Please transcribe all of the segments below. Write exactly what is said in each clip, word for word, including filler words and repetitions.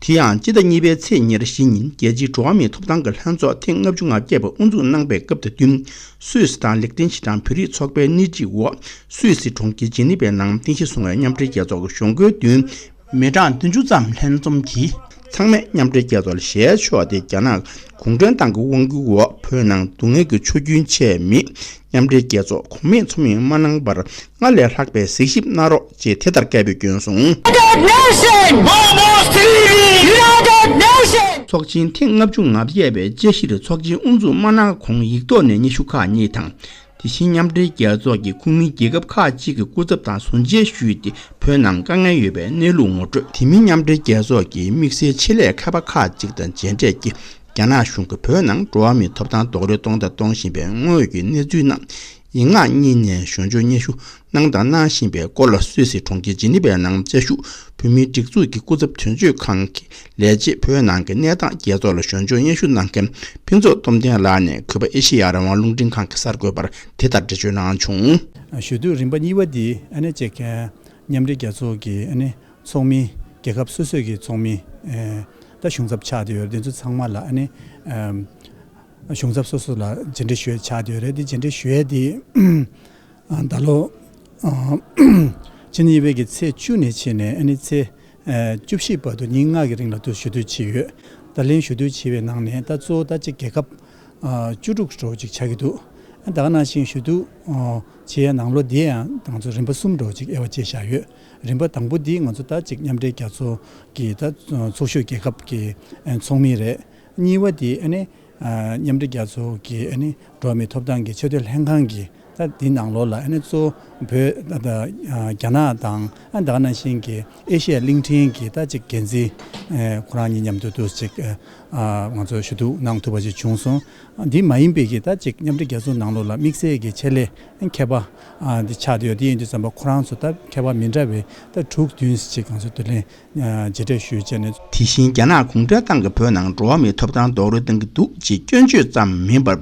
དེ་ཡང་སྤྱི་ཟླ་གཉིས་པའི་ཚེས་ཉེར་བཞི་ཉིན་རྒྱལ་སྤྱིའི་འགྲོ་བ་མིའི་ཐོབ་ཐང་གི་ལྷན་ཚོགས་ཐེངས་ལྔ་བཅུ་ང་བརྒྱད་པ་དབུ་འཛུགས་གནང་པའི་སྐབས་དང་བསྟུན། སུད་སི་དང་ལིག་ཏེན་ཤི་ཊན་བོད་རིགས་ཚོགས་པའི་སྣེ་ཁྲིད་འོག་སུད་སི་གྲོང་ཁྱེར་ཇི་ནི་ཝའི་ནང་རྟེན་གཞི་བཟུང་བའི་མཉམ་འབྲེལ་རྒྱལ་ཚོགས་ཀྱི་གཞུང་སྒོའི་མདུན། མི་གྲངས་བདུན་ཅུ་ཙམ་ལྷན་འཛོམས་ཀྱིས། ཚང་མས་མཉམ་འབྲེལ་རྒྱལ་ཚོགས་ལ་ཞལ་ཕྱོགས་ཏེ། རྒྱ་ནག་གུང་ཁྲན་ཏང་གི་དབང་སྒྱུར་འོག་བོད་ནང་སྡུག་བསྔལ་གྱི་ཆུ་རྒྱུན་ཆད་མེད། མཉམ་འབྲེལ་རྒྱལ་ཚོགས་གོང་མའི་ཚོགས་མི་མ་གནང་བར། སྔར་ལས་ལྷག་པའི་གཟིགས་ཞིབ་གནང་རོགས་ཅེས་དེ་ལྟར་སྐད་འབོད་བསྐྱོན་སོང་། United Nation! United Nation! ཚོགས་ཆེན་ཐེངས་ལྔ་བཅུ་ང་བརྒྱད་པའི་དཔྱད་གཞིར་ཚོགས་ཆེན་དབུ་འཛུགས་མ་གནང་གོང་ཡིག་ཐོག་ནས་སྙན་ཞུ་ཁག་གཉིས་དང་། དེ་བཞིན་མཉམ་འབྲེལ་རྒྱལ་ཚོགས་ཀྱི་ཁོངས་མི་རྒྱལ་ཁབ་ཁག་ཅིག་གི་སྐུ་ཚབ་དང་ཟུར་མཇལ་ཞུས་ཏེ། བོད་ནང་དཀའ་ངལ་ཡོད་པའི་གནས་ལུགས་ངོ་སྤྲོད། དེ་མིན་མཉམ་འབྲེལ་རྒྱལ་ཚོགས་ཀྱི་དམིགས་བསལ་ཆེད་ལས་མཁས་པ་ཁག་ཅིག་དང་མཇལ་འཕྲད་ཀྱིས། རྒྱ་ནག་གཞུང་གིས་བོད་ནང་འགྲོ་བ་མིའི་ཐོབ་ཐང་རྡོག་རོལ་གཏོང་དང་གཏོང་བཞིན་པའི་དངོས་ཡོད་ཀྱི་གནས་ཚུལ་རྣམས། ཡིག་ངག་གཉིས་ནས་ཞིབ་འཇུག་སྙན་ཞུ་གནང་དང་གནང་བཞིན་པའི་སྐོར་ལ། སུད་སི་གྲོང་ཁྱེར་ཇི་ནི་ཝའི་ནང་བཅའ་བཞུགས་བོད་མིའི་སྒྲིག་འཛུགས་ཀྱི་སྐུ་ཚབ་དོན་གཅོད་ཁང་གི་ལས་བྱེད། བོད་ནང་གི་གནས་སྟངས་རྒྱལ་ཚོགས་ལ་ཞིབ་འཇུག་སྙན་ཞུ་གནང་མཁན་ཕུན་ཚོགས་སྟོབས་ལྡན་ལགས་ནས། གུས་པ་ཨེ་ཤེ་ཡ་རང་དབང་རླུང་འཕྲིན་ཁང་གི་གསར་འགོད་པར་དེ་ལྟར་འགྲེལ་བརྗོད་གནང་བྱུང་། ཞུ་གཏུག་རིམ་པ་གཉིས་པ་འདི་ཨ་ནི་ཅིག་མཉམ་འབྲེལ་རྒྱལ་ཚོགས་ཀྱི་ཨ་ནི་ཚོགས་མི། རྒྱལ་ཁབ་སོ་སོའི་གི་ཚོགས་མི། ཨེ། ད་གཞུང་ཚབ་ཆགས་བསྡད་ཡོད་རེད། དེ་ཚོ་ཚང་མ་ལ་ཨ་ནི། ཨམ། གཞུང་ཚབ་སོ་སོ་ལ་མཇལ་འཕྲད་ཞུ་ཡས་ཆགས་བསྡད་ཡོད་རེད། དེ་མཇལ་འཕྲད་ཞུ་ཡས་དེ། ཨ། ད་ལོ། ཨ། ཕྱི་ཟླ་གཉིས་པའི་གི་ཚེས་བཅུ་ནས་བྱས་ནས་ཨ་ནི་ཚེས། ཨེ། བཅུ་བཞི་བར་དུ་ཉིན་ལྔ་གི་རིང་ལ་དུ་ཞུ་གཏུག་བྱས་ཡོད། ད་ལན་ཞུ་གཏུག་བྱས་པའི་ནང་ནས་ད་གཙོ་བོ་ད་ཅིག་རྒྱལ་ཁབ། ཨ། བཅུ་དྲུག་འདྲ་བོ་ཅིག་ཆགས་ཀྱི་འདུག་ཨ། ད་ག་ནང་བཞིན་ཞུ་གཏུག་ཨ། བྱེད་ཡས་ནང་ལོགས་འདི་ཡང་ང་ཚོ་རིམ་པ་གསུམ་འདྲ་བོ་ཅིག་དབྱེ་བ་ཕྱེ་བཞག་ཡོད། རིམ་པ་དང་པོ་འདི་ང་ཚོ་ད་ཅིག་མཉམ་འབྲེལ་རྒྱལ་ཚོགས་ཀྱི་ད་ཚོགས་ཞུགས་རྒྱལ་ཁབ་ཀྱི་ཨ་ཚོགས་མི་རེད། གཉིས་པ་འདི་ཨ་ནི་ཨ་མཉམ་འབྲེལ་རྒྱལ་ཚོགས་ཀྱི་ཨ་ནི་འགྲོ་བ་མིའི་ཐོབ་ཐང་གི་ཆེས་མཐོའི་ལྷན་ཁང་གི་ད་འདི་ནང་ལོགས་ལ་ཨ་ནི་གཙོ་བོ་བོད་ད་ལྟ་ཨ་རྒྱ་ནག་དང་ཨ་ད་ག་ནང་བཞིན་གྱི་ཨེ་ཤི་ཡ་གླིང་ཕྲན་གྱི་ད་ཅིག་འགན་འཛིན་ཨ་ཁོ་རང་གཉིས་མཉམ་དུ་འདུག་ཅིག་ཨ་ང་ཚོ་ཞུ་གཏུག་གནང་ཐུབ་པ་ཅིག་བྱུང་སོང་། འདི་མ་ཡིན་པའི་གི་ད་ཅིག་མཉམ་འབྲེལ་རྒྱལ་ཚོགས་ནང་ལོགས་ལ་དམིགས་བསལ་གྱི་ཆེད་ལས་མཁས་པ་ཨ་འདི་ཆགས་བསྡད་ཡོད། དེ་ཡིན་དུས་ཙམ་པ་ཁོ་རང་ཚོ་ད་མཁས་པ་མི་འདྲ་བའི་ད་དྲུག་བདུན་ཅིག་ང་ཚོ་བསྡུ་ལེན་ཨ་མཇལ་འཕྲད་ཞུས་བྱས་ནས། དེ་བཞིན་རྒྱ་ནག་གུང་ཁྲན་ཏང་གིས་བོད་ནང་འགྲོ་བ་མིའི་ཐོབ་ཐང་རྡོག་རོལ་གཏོང་གི་འདུག་ཅེས་སྐྱོན་བརྗོད་ཙམ་མིན་པར།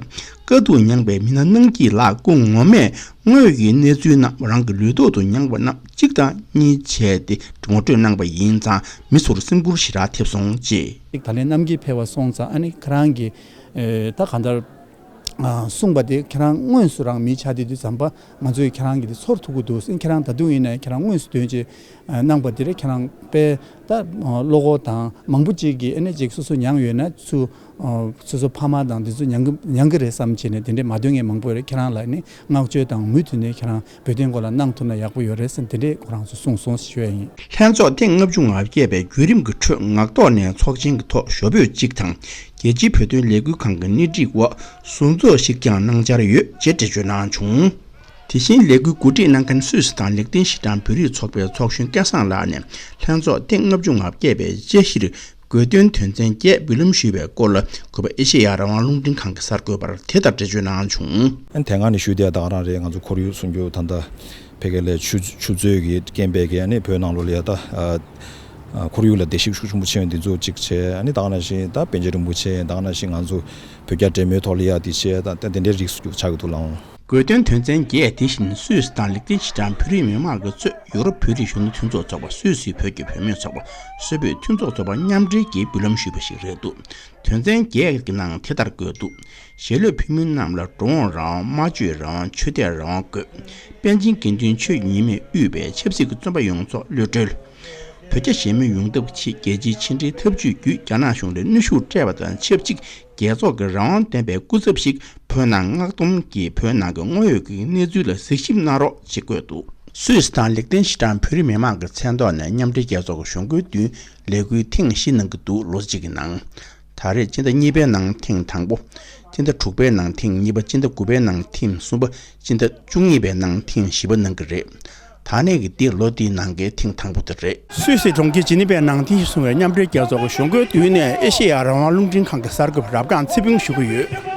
དཀའ་སྡུག་མྱངས་པའི་མི་སྣ་སྣང་སྐྱིད་ལགས་སྐུ་ངོ་མས་དངོས་ཡོད་ཀྱི་གནས་ཚུལ་རྣམས་རང་གི་ལུས་ཐོག་ཏུ་མྱངས་པ་རྣམས་གཅིག་དང་གཉིས་བྱས་ཏེ་ངོ་སྤྲོད་གནང་པ་ཡིན་ཙང་། མི་ཚོར་སེམས་འགུལ་ཞེ་དྲག་ཐེབས་སོང་ཅེས། ད་ལན་གནམ་གྱི་ཕེབས་པ་སོང་ཙང་ཨ་ནི་ཁྱེད་རང་གི་ཨེ་ད་གང་ལྟར་ཨ་གསུངས་པ་དེ་ཁྱེད་རང་དངོས་སུ་རང་མི་ཆགས་བསྡད་དུས་ཙམ་པ་ང་ཚོས་ཁྱེད་རང་གི་དེ་ཚོར་ཐུབ་ཀྱི་འདུག་ཁྱེད་རང་ད་དུང་ཡིན་ན་ཁྱེད་རང་དངོས་སུ་ཐོན་ཅིག་ཨ་གནང་པ་དེ་རེད། ཁྱེད་རང་དཔེ་ད་བློ་ཁོག་དང་མང་པོ་ཅིག་གིས་ཨ་ནི་ཅིག་སོ་སོ་མྱངས་ཡོད་ན་ཚུར་ཨ་སོ་སོ་ཕ་མ་དང་དེ་ཚོ་མྱང་གི་མྱང་གི་རེད་བསམ་བྱས་ནས་དེ་འདྲས་མ་འདོན་མཁན་མང་པོ་ཡོད་རེད། ཁྱེད་རང་ལ་ནི་བསྔགས་བརྗོད་དང་མུ་མཐུད་ནས་ཁྱེད་རང་བོད་དོན་སྐོར་ལ་གནང་ཐུབ་ན་ཡག་པོ་ཡོད་རེད་ཟེར་དེ་འདྲས་ཁོ་རང་ཚོ་གསུངས་སོང་ཞུ་ཡ་ཡིན། ལྷན་ཚོགས་ཐེངས་ལྔ་བཅུ་ང་བརྒྱད་པའི་བརྒྱུད་རིམ་གྱི་ཁྲོད་ངག་ཐོག་ནས་ཚོགས་ཆེན་གྱི་ཐོག་ཞོ་བོད་གཅིག་དང་རྒྱལ་སྤྱིའི་བོད་དོན་ལས་འགུལ་ཁང་གི་སྣེ་ཁྲིད་འོག་ཟུར་འཛུགས་ཤིག་ཀྱང་གནང་འཆར་ཡོད་ཅེས་འགྲེལ་བརྗོད་གནང་བྱུང་། དེ་བཞིན་ལས་འགུལ་གོ་སྒྲིག་གནང་མཁན་སུད་སི་དང་ལིག་ཏེན་ཤི་ཊན་བོད་རིགས་ཚོགས་པའི་ཚོགས་གཞོན་སྐལ་བཟང་ལགས་ནས་ལྷན་ཚོགས་ཐེངས་ལྔ་བཅུ་ང་བརྒྱད་པའི་དཔྱད་གཞིར་དགོས་འདུན་དོན་ཚན་བརྒྱད་འབུལ་ལམ་ཞུས་པའི་སྐོར་ལ། གུས་པ་ཨེ་ཤེ་ཡ་རང་དབང་རླུང་འཕྲིན་ཁང་གི་གསར་འགོད་པར་དེ་ལྟར་འགྲེལ་བརྗོད་གནང་བྱུང་། དེ་སྔ་ནས་ཞུས་དེ་ད་ག་རང་རེད། ང་ཚོ་ཁོར་ཡུག་སྲུང་སྐྱོབ་ད་ལྟ་ཕ་གི་ལ་ཆུ་ཆུ་མཛོད་ཀྱི་རྐྱེན་པས་ཀྱི་ཨ་ནི་བོད་ནང་ལོགས་ལ་ཡ་ད་ཨ་ཨ་ཁོར་ཡུག་ལ་བདེ་ཞིབ་ཤུགས་ཆེན་པོ་ཆེ་བ་འདི་ཚོ་གཅིག་བྱས། ཨ་ནི་ད་ག་ནང་བཞིན་ད་པཎ་ཆེན་རིན་པོ་ཆེ་ད་ག་ནང་བཞིན་ང་ཚོ་བོད་རྒྱ་འབྲེལ་མོལ་ཐོག་ལ་ཡ་འདི་བྱས། ད་ད་དེ་འདྲའི་རིགས་སུ་གྱུར་ཆགས་ཀྱི་འདུག་ལགས། དགོས་འདུན་དོན་ཚན་བརྒྱད་དེ་བཞིན་སུད་སི་དང་ལིག་ཏེན་ཤི་ཊན་བོད་རིགས་མི་མང་གིས་གཙོས་ཡུ་རོབ་བོད་རིགས་གཞོན་ནུ་མཐུན་ཚོགས་ཚོགས་པ། སུད་སིའི་བོད་ཀྱི་བུད་མེད་ཚོགས་པ། སུད་བོད་མཐུན་ཚོགས་ཚོགས་པ་མཉམ་འབྲེལ་གྱིས་འབུལ་ལམ་ཞུས་པ་ཞིག་རེད་འདུག་དོན་ཚན་བརྒྱད་ཀྱི་ནང་དེ་ལྟར་བཀོད་འདུག་ཞལ་ལུང་ཕུལ་མི་རྣམས་ལ་འགྲོ་འོང་རང་དབང་། སྨྲ་བརྗོད་རང་དབང་། ཆོས་དད་རང་དབང་དགོས། པཎ་ཆེན་དགེ་འདུན་ཆོས་ཉིད་མས་དབུས་པའི་ཆབ་སྲིད་ཀྱི་བཙོན་པ་ཡོངས་རྫོགས་གློད་གྲོལ། བོད་རྒྱ་ཞི་མོལ་ཡོང་ཐབས་ཆེད་རྒྱལ་སྤྱིའི་ཕྱི་འབྲེལ་འཐབ་ཇུས་བརྒྱུད་རྒྱ་ནག་གཞུང་ལ་གནོན་ཤུགས་སྤྲད་པ་དང་ཆབས་ཅིག་རྒྱལ་ཚོགས་ཀྱི་རང་དབང་ལྡན་པའི་སྐུ་ཚབ་ཞིག་བོད་ནང་མངགས་གཏོང་གིས་བོད་ནང་གི་དངོས་ཡོད་ཀྱི་གནས་ཚུལ་ལ་གཟིགས་ཞིབ་གནང་རོགས་ཅེས་བཀོད་འདུག་སུད་སི་དང་ལིག་ཏེན་ཤི་ཊན་བོད་རིགས་མི་མང་གི་མཚན་ཐོག་ནས་མཉམ་འབྲེལ་རྒྱལ་ཚོགས་ཀྱི་གཞུང་སྒོའི་མདུན་ལས་འགུལ་ཐེངས་བཞི་གནང་གི་འདུག་ལོ་གཅིག་གི་ནང་། ད་རེས་སྤྱི་ཟླ་གཉིས་པའི་ནང་ཐེངས་དང་པོ། སྤྱི་ཟླ་དྲུག་པའི་ནང་ཐེངས་གཉིས་པ། སྤྱི་ཟླ་དགུ་པའི་ནང་ཐེངས་གསུམ་པ། སྤྱི་ཟླ་བཅུ་གཉིས་པའི་ནང་ཐེངས་བཞི་པ་གནང་གི་རེད། ད་ནས་ཀྱི་འདི་ལོ་འདིའི་ནང་གི་ཐེངས་དང་པོ་དེ་རེད། སུད་སི་གྲོང་ཁྱེར་ཇི་ནི་ཝའི་ནང་རྟེན་གཞི་བཟུང་བའི་མཉམ་འབྲེལ་རྒྱལ་ཚོགས་ཀྱི་གཞུང་སྒོའི་མདུན་ནས་ཨེ་ཤེ་ཡ་རང་དབང་རླུང་འཕྲིན་ཁང་གི་གསར་འགོད་པ་རབ་སྒང་ཚེ་ཕུན་ཞུ་གི་ཡོད།